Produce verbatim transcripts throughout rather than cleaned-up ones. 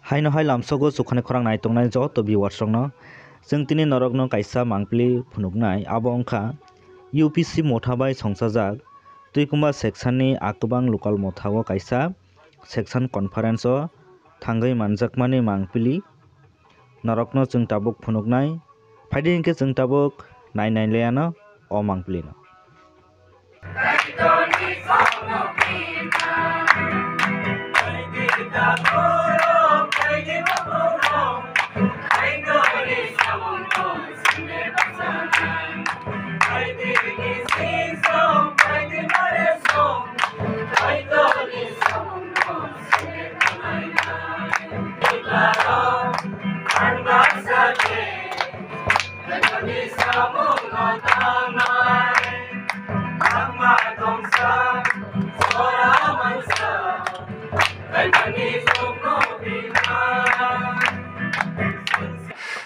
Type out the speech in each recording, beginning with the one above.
Haino hai lamsogo chukhani khorang nai tongnai joto viewers rokno chwng tini norokno kaisa mangpili phunuknai, abo wngkha U P C motha bai songchajak Tuikumba section ni Akwbang local motha o kaisa section conference o thangwi manjakmani mangpili norokno chwng tabuk phunuknai. Phaidi hinkhe chwng tabuk nai nai laiano o mangpili no.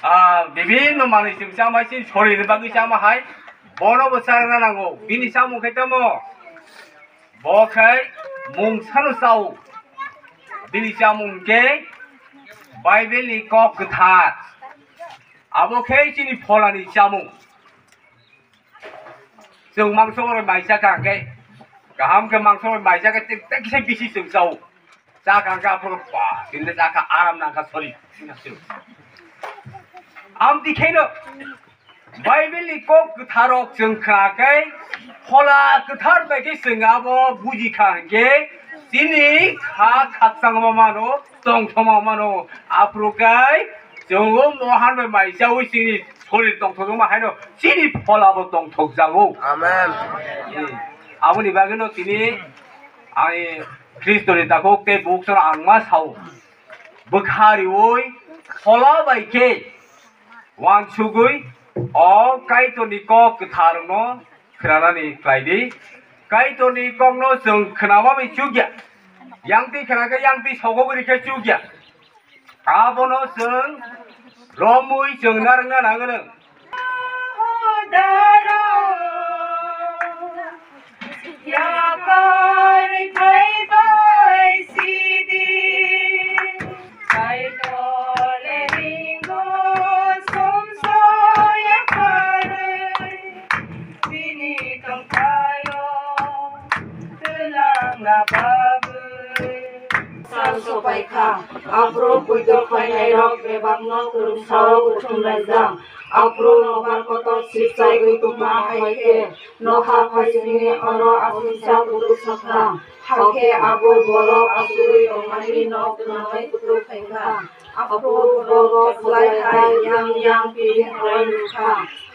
Ah, bibhinno manwi chwng chama hai, chini sorini bagwi chama hai, bono bo charwna nango. Bini chamung khe tamo? Bo khe mungsano chao. Bini chamung khe Bible ni kok kwthar. Abo khe chini pholani chamung. Chwng mangso bai maisa kha khe, kaham khe mangso bai maisa khe, tei kisa bisi chwng chao. Cha kha khe aphuru ba, tini cha kha aram nang kha, sorry. Amtwi kheno Bible ni kok kwthar rok chwng kha khe, phola kwthar bai khe chwng abo buji kha hinkhe, chini kha khakchangma mano, tongthoma mano. Aphuru khe chwng o mohan bai maisaui chini sorir tongthokma haino chini phola bo tongthokjago. Amen. Hmm. Aboni bagwino tini ani Khristoni takhuk tei bukchano ang ma sao. Bwkha riui phola bai khe uansugui o Kaitorni kok kwtharno khwnanani khlai di. Kaitorni kokno chwng khwnama bai chukya. Yang twi khna khe yang twi sogogwi rikhe chukya. Abono chwng romwi chwng narwkna nangwno. Yakar phaibai sidi, Kaitor le ringo sumso yakarwi, bini tongthaio twlangna bagwi. Sal sopai kha, aphuru puitok phainairok bebakno kwrwngsao kuthumlaijak. Aphuru nobar kotor sipchaigwi tongma hai khe, nokha phaisingni oro aswngsa kutuk sakha. Hakhe abo borok asugwi tongmani nok gwnangwi kutuk phaikha. Aphuru borok slai hai yang yang piring roi nukha.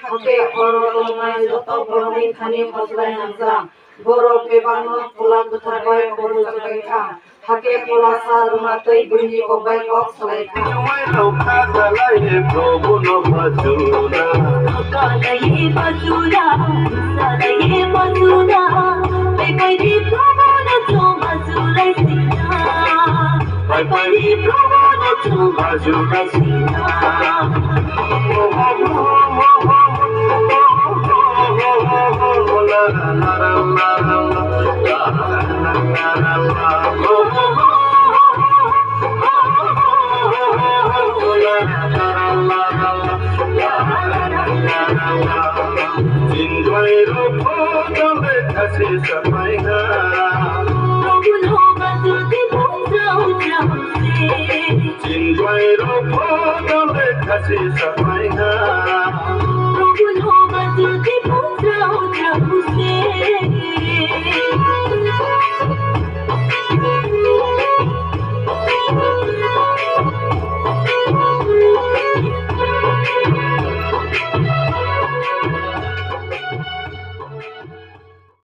Hakhe oro tongnai joto borokni thani hojlai nangjak. Borok bebakno Phola Kwthar bai koboljakbaikha, hakhe Pholasa rwma twi buini kokbai kok salaikha.